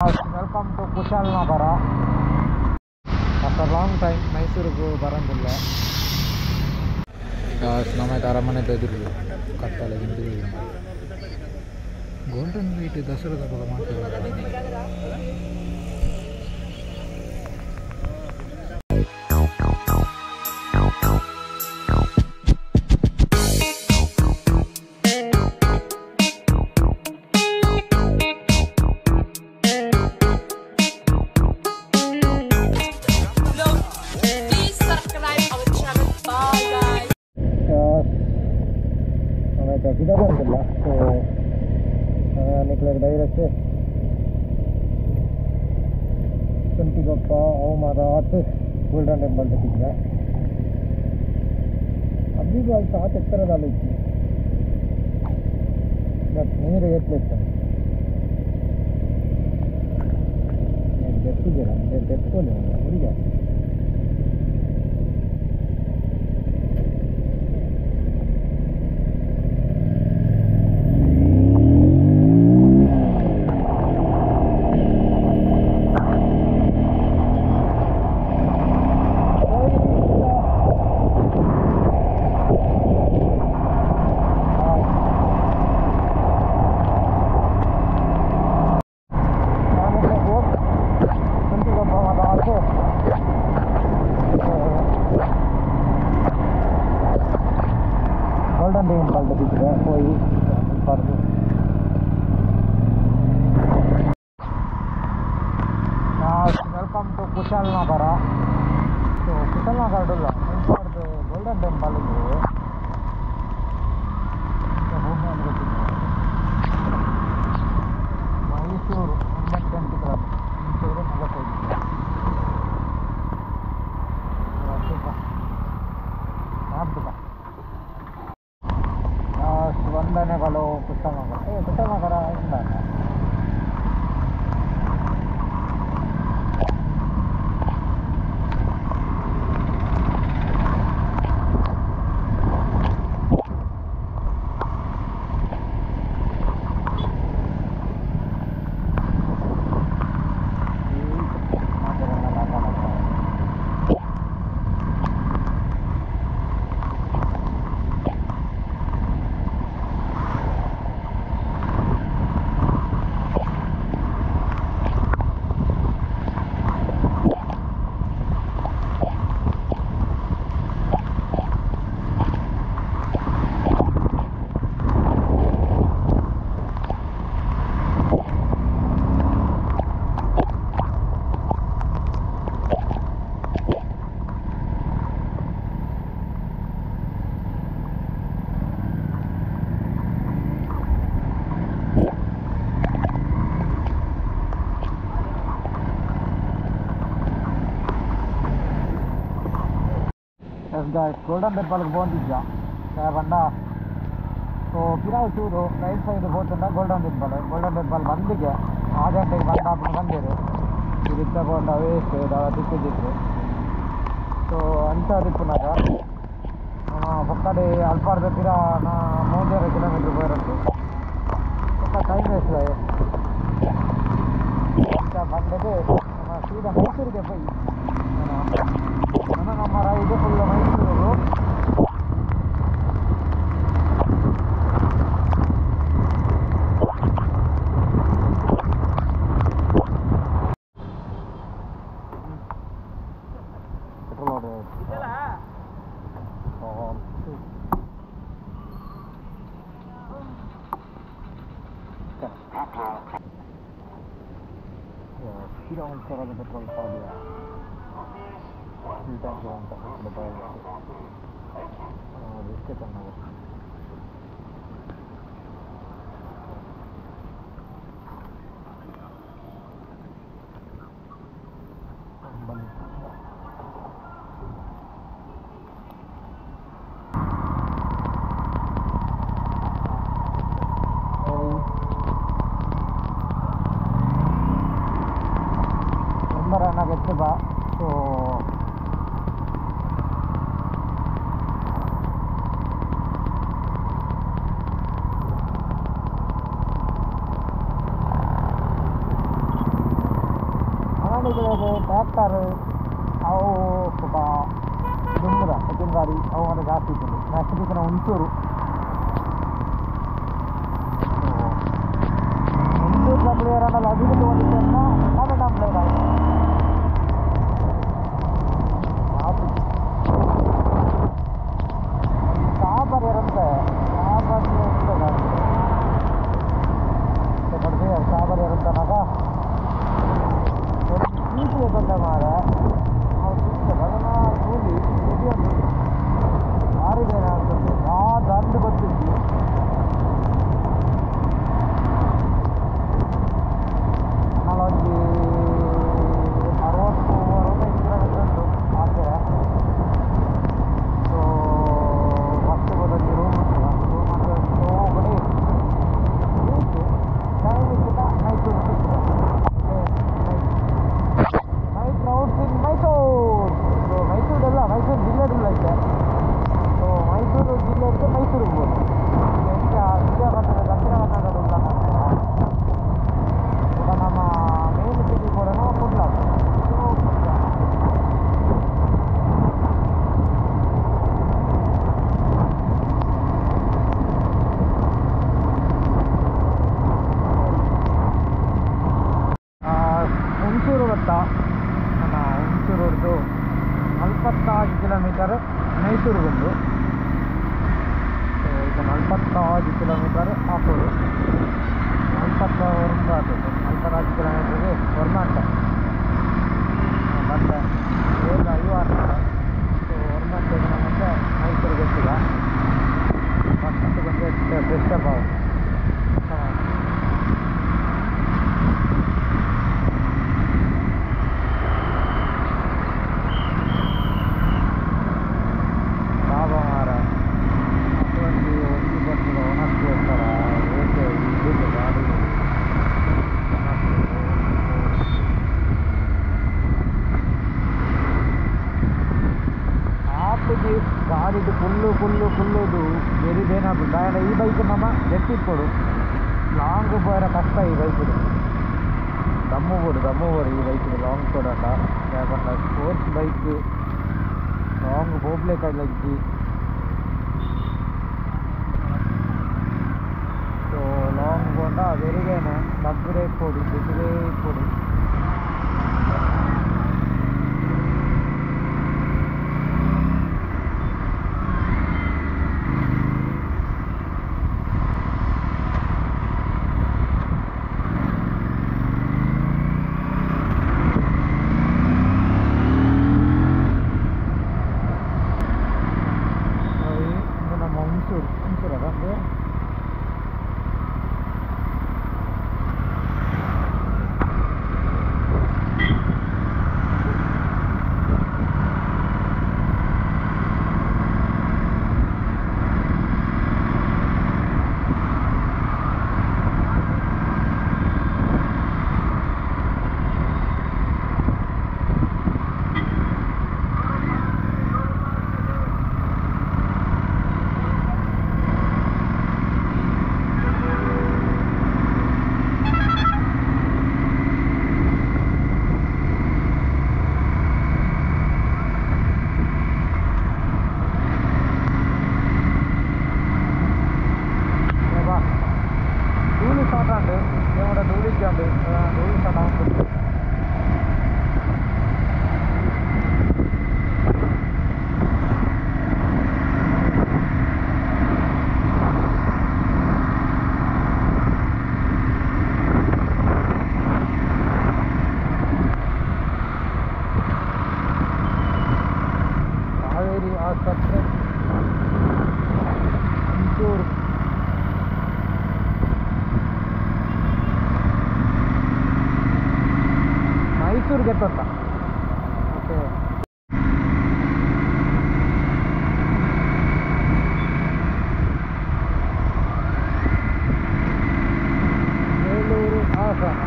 Welcome to Kushalnagar. After long time ಮೈಸೂರಿಗೆ ಬರಂಗಿಲ್ಲ. ನಮ್ಮ ಅರಮನೆ ಎದುರು ಕತ್ತಲೆ ಗೋಲ್ಡನ್ ವೀಟ್ ದಸರಾದ ಬಗ್ಗೆ ಮಾಡ್ತಿದ್ದಾರೆ. ಗಿಡ ಸೊ ನಿಕ್ಲೆಗ್ ಡೈರೆಕ್ಟ್ ಸುಂಟಿಗೊಪ್ಪ ಅವು ಮಾತ ಆತು ಗೋಲ್ಡನ್ ಟೆಂಪಲ್ ತಿಕ್ಕಿದೆ. ಅಬ್ಬಿ ಬಾಲ್ಸ್ ಆತ ಎತ್ತರದಲ್ಲಿ ಇತ್ತು, ಬಟ್ ನೀರು ಎತ್ತಲಿತ್ತು. ದೆಪ್ಪಿದ್ದೀರ ದೆಪ್ಪೋಲಿ ಹುಡುಗ. ಗೋಲ್ಡನ್ ಟೆಂಪಲ್ ತಿಕ್ಕಿದೆ ಹೋಗಿ ಬರ್ದು. Welcome to Kushalnagar. So Kushalnagar ಇಲ್ಲ, ಗೋಲ್ಡನ್ ಟೆಂಪಲ್ ಇದೆ. ಮೈಸೂರು 88 ಕಿಲೋಮೀಟರ್, ಮೈಸೂರು 45. ವಂದನೆಗಳು ಕುಶಾಲನಗರ. ಏ ಕುಶಾಲನಗರ ಇಂದ ಗೋಲ್ಡನ್ ಟೆಂಪಲ್ಗೆ ಪೋಂದಿಜ್ಜ ಬಂಡ. ಸೊ ಪಿರಾವು ಚೂರು ರೈಟ್ ಸೈಡ್ ಪೋತುಂಡ ಗೋಲ್ಡನ್ ಟೆಂಪಲ್. ಗೋಲ್ಡನ್ ಟೆಂಪಲ್ ಬಂದಿಗೆ ಆ ಗಂಟೆಗೆ ಬಂದ ಬಂದಿರು ಇತ್ತ ಪೋಂಡ ವೇಸ್ಟ್ ದಾದ ತಿಕ್ಕಿದ್ದಿತ್ತು. ಸೊ ಅಂಚ ದಿಪ್ಪುನಾಗ ಪಕ್ಕಡೆ ಅಲ್ಪಾರ್ದ ಪಿರ ನಾ 3.5 ಕಿಲೋಮೀಟ್ರ್ ಪೋಯಿರಂತು ಪಕ್ಕ ಟೈಮ್ ವೇಸ್ಟ್ ಅಂಚ ಬಂದದ್ದು. ನಮ್ಮ ಸೀದಾ ಮೈಸೂರಿಗೆ ಪೋಯಿ ನನ್ನ ನಮ್ಮ ride full Mysuru. Petrol full tank ಅಂತ ರಿಸ್ಕ್ ಚೆನ್ನಾಗಿ. ಬಾ. ಸೊ ಜನಗಳಿಗೆ ಟ್ರ್ಯಾಕ್ಟರ್ ಅವು ಸ್ವಲ್ಪ ದುಂಬುದ ಹೆಚ್ಚಿನ ಗಾಡಿ ಅವು ಮಾತ್ರ ಜಾಸ್ತಿ ಇತ್ತು. ನೆಕ್ಸ್ಟ್ ದಿನ ಹುಣಸೂರು, ಹುಣಸೂರು ಪ್ಲೇಯರ್ ಅನ್ನಲ್ಲ ಅಭಿವೃದ್ಧಿ ಹೊಂದಿದ್ದನ್ನು ಕಾಮೆಂಟ್ ಪ್ಲೇಯರ್ ಆಯಿತು. ಸಾಂಬಾರ್ ಇರುತ್ತೆ, ಸಾಂಬಾರ್ ಸಾಂಬಾರ್ ಇರುತ್ತನಾಗ ಬಂದ ಮಾರ ಬದನ ಕೂಲಿ ಭಾರಿ ಬೇರೆ ಆಗ್ತದೆ. ಆ ದಂಡು ಗೊತ್ತಿತ್ತು. ಒಂದು 60 65 ಕಿಲೋಮೀಟರ್ ಉಂಟು ಆಗ್ತದೆ. ಸೊ ಫಸ್ಟ್ ಒಂದು ರೂಮ್ ಉಂಟು, ರೂಮ್ ಅಂದರೆ ಹೋಗಿ ಟೈಮ್ ಇಕ್ಕಿಂತ Mysuru night rounds in Mysuru. So ಮೈಸೂರಲ್ಲ, ಮೈಸೂರು ಜಿಲ್ಲೆಡುಲ್ಲ ಐತೆ. ಸೊ ಮೈಸೂರು ಜಿಲ್ಲೆ ಮೈಸೂರಿಗೆ ಹೋಗ್ಬೋದು. ಎಂಚ ವಿಜಯ ಕನ್ನಡ ದಕ್ಷಿಣ ಕನ್ನಡ ಉಲ್ಲ ಕೂಡ ನಮ್ಮ ಮೇನ್ ಸಿಟಿ ಕೂಡ ಕುಡ್ಲ. ಕುಡ್ಲ ಹುಣಸೂರು ಗೊತ್ತಾ? ನನ್ನ ಹುಣಸೂರದ್ದು 45 ಕಿಲೋಮೀಟರ್ ಮೈಸೂರು ಬಂದು. ಸೊ ಈಗ 45 ಕಿಲೋಮೀಟರ್ ಹಾಕೋದು, 46 ಆಗ್ತದೆ. 45 ಕಿಲೋಮೀಟ್ರಿಗೆ ಹೊರ್ಮಾಂಟೆ ಬಂದೆ 7:56. ಸೊ ಹೊರ್ಮಾಂಟೆಗೆ ಮತ್ತೆ ಮೈಸೂರಿಗೆ ಗೊತ್ತಿಲ್ಲ. ಫಸ್ಟ್ ಬಂದು ಫ್ರೆಶ್ ಅಪ್ ಆಗೋದು. ಗಾಡಿದು ಫುಲ್ಲು ಫುಲ್ಲು ಫುಲ್ಲುದು ವೆರಿ ಬೇನಾಗ್ತದೆ. ದಾಯಣ ಈ ಬೈಕ್ ನಮ್ಮ ಜೆಟ್ಟಿಪ್ಪಡು ಲಾಂಗ್ ಪೋಯರ ಕಷ್ಟ. ಈ ಬೈಕ್ದು ದಮ್ಮು ಬೋಡು ದಮ್ಮು ಬೋಡು ಈ ಬೈಕ್ದು ಲಾಂಗ್ ಕೊಡಂಡ ಯಾಕಂದ್ರೆ ಸ್ಪೋರ್ಟ್ಸ್ ಬೈಕ್ ಲಾಂಗ್ ಹೋಗ್ಲೇಕಾಗ್ಲಜ್ಜಿ. ಸೊ ಲಾಂಗ್ ಪೋಂಡ ವೆರಿ ಬೇನೆ ಬಗ್ಗಡೆ ಇಪ್ಪೊಡು ಬಿಸಿಲೇ ಇಪ್ಪೊಡು. ಹುಣಸೂರು ಅದಂದು ಕಾವೇರಿ ಆಸ್ಪತ್ರೆ ಹುಣಸೂರು. ಮೈಸೂರಿಗೆ ಎತ್ತಂತ. ಓಕೆ, ಬೇಲೂರು ಹಾಸನ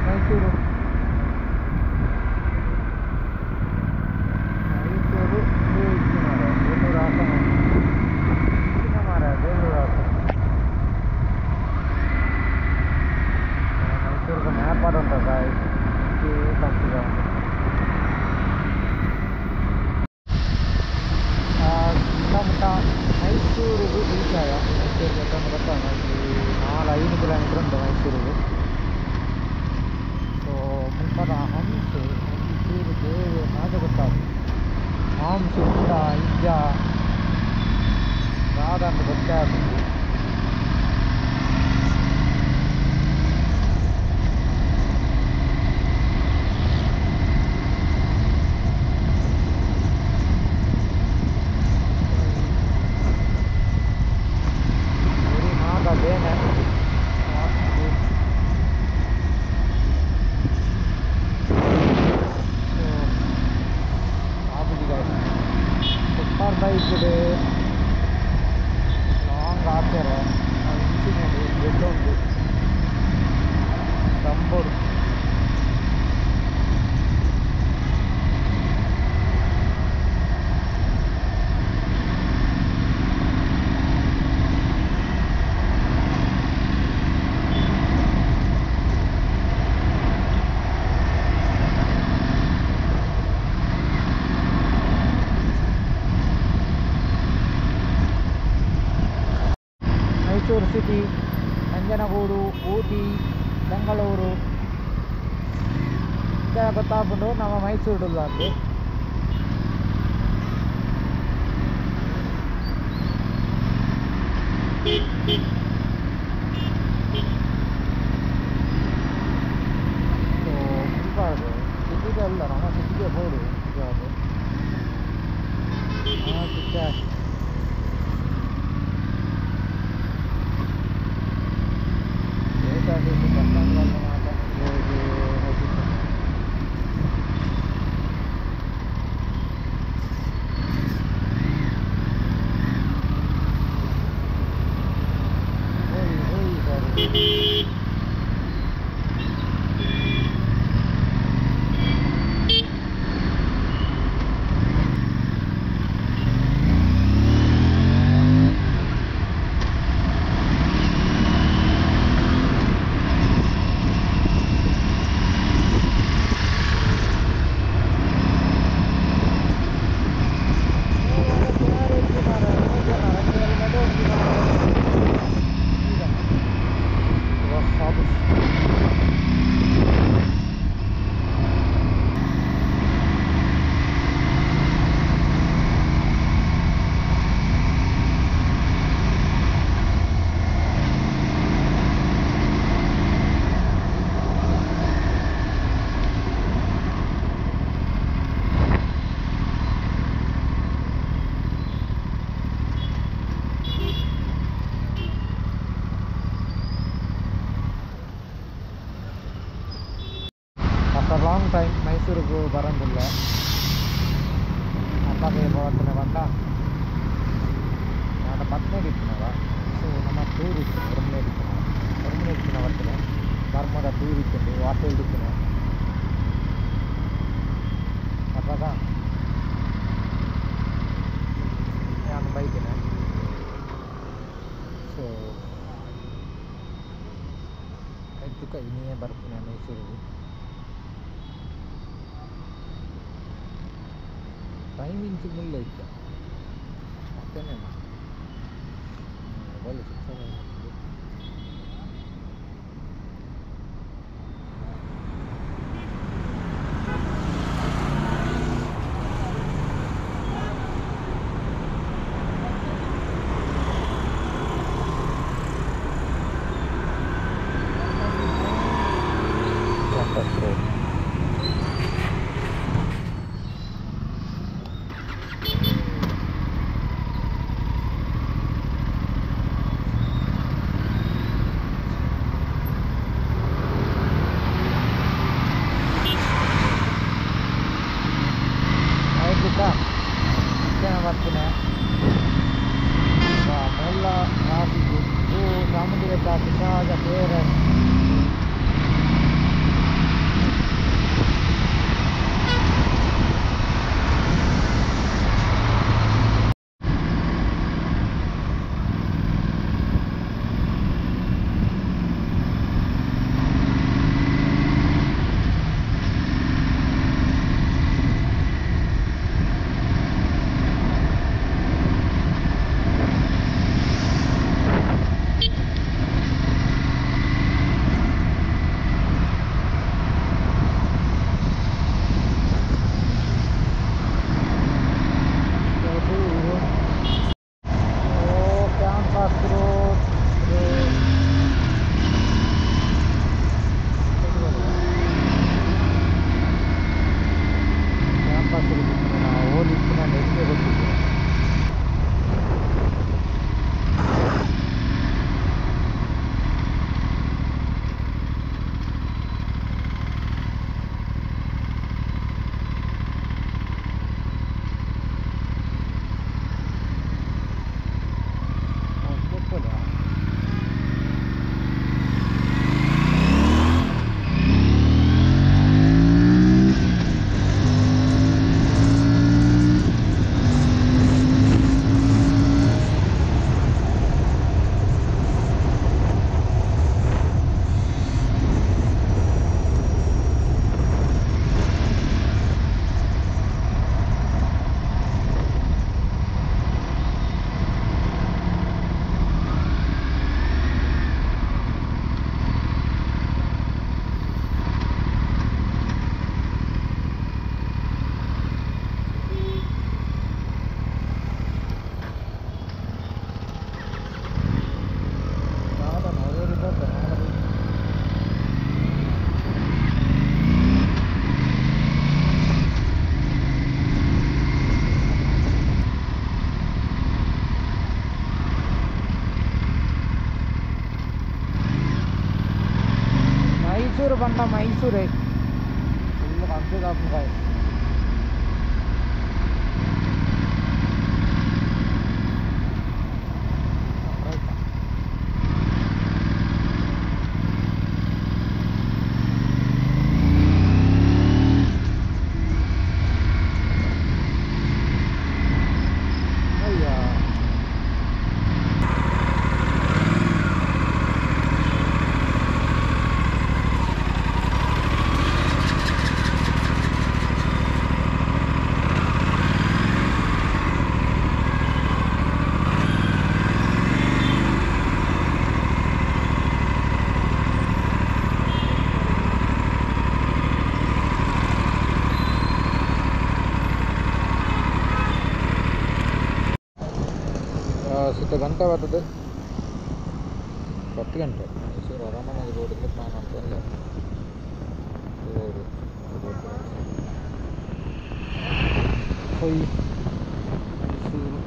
ಮೈಸೂರು ಮೈಸೂರು ಬೇಲೂರು ಹಾಸನ ಮಾರ ಬೇಲೂರು ಹಾಸನ ಮೈಸೂರಿಗೆ ಮ್ಯಾಪ್ ಆಡುಂಟ ಗಾಯ್ಸ್. ಕನ್ಫ್ಯೂಸ್ ಆಗುತ್ತೆ. ಮುಟ್ಟ ಮೈಸೂರಿಗೆ ರೀಚ್ ಆಗ ಮೈಸೂರಿಗೆ ಎತ್ತೊಂದು ಬರ್ತಾನೆ 4-5 ಕಿಲೋಮೀಟ್ರ್ ಉಂಟು ಮೈಸೂರಿಗೆ. ಸೊ ಮುಲ್ಪದ ಹಂಸು ಮೈಸೂರು ದೇವಿ ಮಾತ್ರ ಗೊತ್ತಾಗ ಹಂಸು ಉಂಡ ಇಜ್ಜ ದಾದ ಅಂತ ಗೊತ್ತೇ ಆಗ್ತದೆ. ಸೂಪರ್ ಬೈಕ್ ಲಾಂಗ್ ಆಗ್ತಾರೆ ಇಂಚಿನ ಬೆಡ್ ಉಂಟು ದಂಬೋಡು. ಮೈಸೂರು ಸಿಟಿ, ನಂಜನಗೂಡು, ಊಟಿ, ಬೆಂಗಳೂರು ಗೊತ್ತಾಗ್ಬಿಟ್ಟು ನಮ್ಮ ಮೈಸೂರು ಅಂತ. ಸೊ ಮುಲ್ಬಾರ್ದು ಸಿಟಿಗೆ ಅಲ್ಲ, ನಮ್ಮ ಸಿಟಿಗೆ ಬೋರ್ಡು ನಿಜವಾದ ಸಿಟಿ. ಬಸ್ ಸ್ಟ್ಯಾಂಡ್ ಹೋಗಿ ಹೋಗಿತ್ತು. ಹೋಗಿ ಹೋಗಿ ಸರ್. ಆಫ್ಟರ್ ಲಾಂಗ್ ಟೈಮ್ ಮೈಸೂರಿಗೆ ಬರೋದಿಲ್ಲ. ಅಪ್ಪಗೆ ಬರ್ತೇನೆ ಬಂದ ನಾನು ಪತ್ನೇಡ್ ಇತ್ತಿನವ. ಸೊ ನಮ್ಮ ಟೂರ್ ಇತ್ತು, ಒರ್ಮನೆ ಇತ್ತಿನ ಒರ್ಮನೆ ಇತ್ತಿನ ಬರ್ತೇನೆ ಧರ್ಮದ ಟೂರ್ ಇತ್ತು, ವಾಟೆಲ್ ಇತ್ತಿನ ಅಪ್ಪಾಗ ನಾನು ಬೈತೇನೆ. ಸೊ ತುಕ್ಕ ಇನ್ನೇ ಬರ್ತೀನಿ ಮೈಸೂರಿಗೆ. ಟೈಮ್ ಇಂಚು ಮುಲ್ಲ ಇತ್ತು ಮತ್ತೇನೆ ಮೊಬೈಲ್ ಸ್ವಿಚ್ ಆಫ್. ಬರ್ತೀನಿ ಎಲ್ಲ ಟ್ರಾಫಿಕ್ಕು ಚಾಮುಂಡಿ ಬೆಟ್ಟ, ಚಿಕ್ಕನಾಗ ತೇರು. ಮೈಸೂರೇ ಫುಲ್ ಕನ್ಫ್ಯೂಸ್ ಆಪುಂಡು ಸುತ್ತ ಗಂಟೆ ಬರ್ತದೆ 10 ಗಂಟೆ ಮೈಸೂರು ಅರಮನೆಗೆ ರೋಡಿಗೆ ಪ್ಲಾನ್ ಅಂತ ಇಲ್ಲ ಹೊಯ್ ಮೈಸೂರು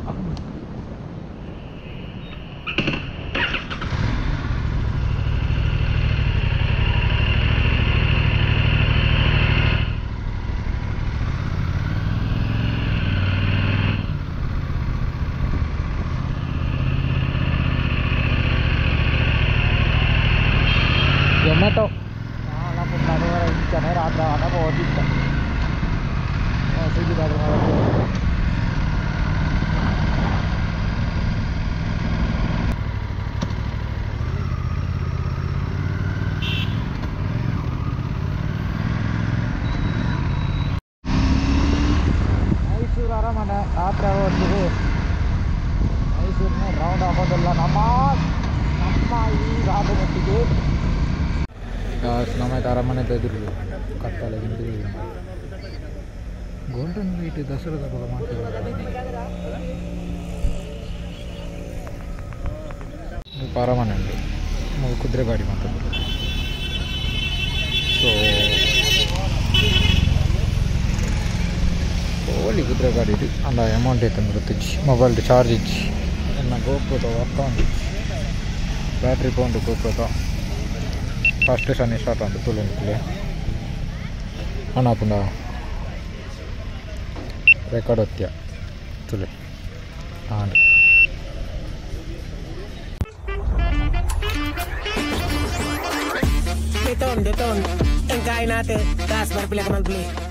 ಜೊಮ್ಯಾಟೊ ನಾನು ಇಂಚನೆ ರಾತ್ರಿ ಆಗ ಹೋಗಿದ್ದೆ ಸ್ವಿಗ್ಗಿ ಆರ್ಡರ್ ಮಾಡೋದು. ಮೈಸೂರು ಅರಮನೆ ರಾತ್ರಿ ಆಗೋತ್ತಿಗೆ ಮೈಸೂರಿನ ರೌಂಡ್ ಹಾಕೋದಿಲ್ಲ ನಮ್ಮ ನಮ್ಮ ಈ ರಾತ್ರಿ ನಮ್ಮ ಅರಮನೆ ಎದುರು ಕತ್ತಲೆ ಗೋಲ್ಡನ್ ವೀಟ್ ದಸರಾದ ಪದ ಮಾಡ್ತಾರೆ. ಅರಮನೆ ಉಂಟು ಕುದುರೆ ಗಾಡಿ ಮಾತಾಡೋದು. ಸೊ ಓಲಿ ಕುದುರೆ ಗಾಡಿ ಇದು ಅಂದ ಅಮೌಂಟ್ ಐತೆ ಗೊತ್ತಿಜ್ಜಿ ಮೊಬೈಲ್ ಚಾರ್ಜ್ ಇಜ್ಜಿ ಎನ್ನ ಗೋಪ್ರೋದ ವರ್ಕ್ ಉಂಟು ಬ್ಯಾಟ್ರಿ ಪೋಂಡು ಗೋಪ್ರೋದ ಫಸ್ಟ್ ಶನಿ ಸ್ಟಾರ್ಟ್ ಉಂಟು ತುಳು ಆನ್ ಆಪುಂಡ record ಒತ್ಯ Tulu and Deton, deton. Ang kain natin. Taas, barpila ka man, please.